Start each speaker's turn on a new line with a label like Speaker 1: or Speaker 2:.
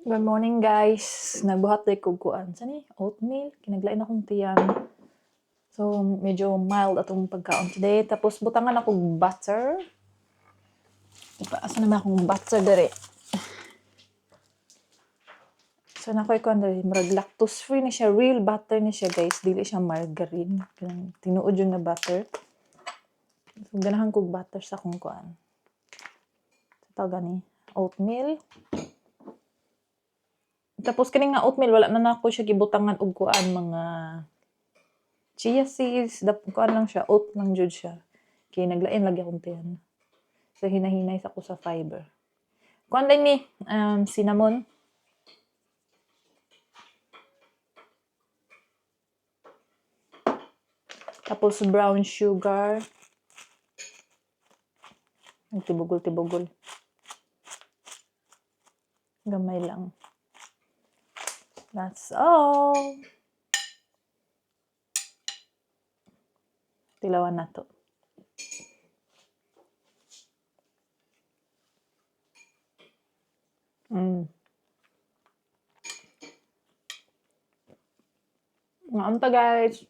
Speaker 1: Good morning, guys. Nagbuhat day kog kuan. Sani? Oatmeal. Kinaglain akong tiyan. So, medyo mild atong pagkaon today. Tapos, butangan ako butter. Diba, asa naman akong butter dere? So, nakoy kuan dere. Murag lactose free ni siya. Real butter ni siya, guys. Dili siya margarine. Kanang tinuod yung na butter. So, ganahan kog butter sa akong kuan. Ito gani. Oatmeal. Tapos kini nga oatmeal, wala na nako siya gibutangan og kuan, mga chia seeds, dap kuan lang siya, oat lang jud siya. Kay naglain lagi akong tiyan. So hinahinay sa ko sa fiber. Kuan din ni cinnamon. Tapos brown sugar. Nagtibugol-tibugol. Gamay lang. That's all. Tilawan na to. Nga guys.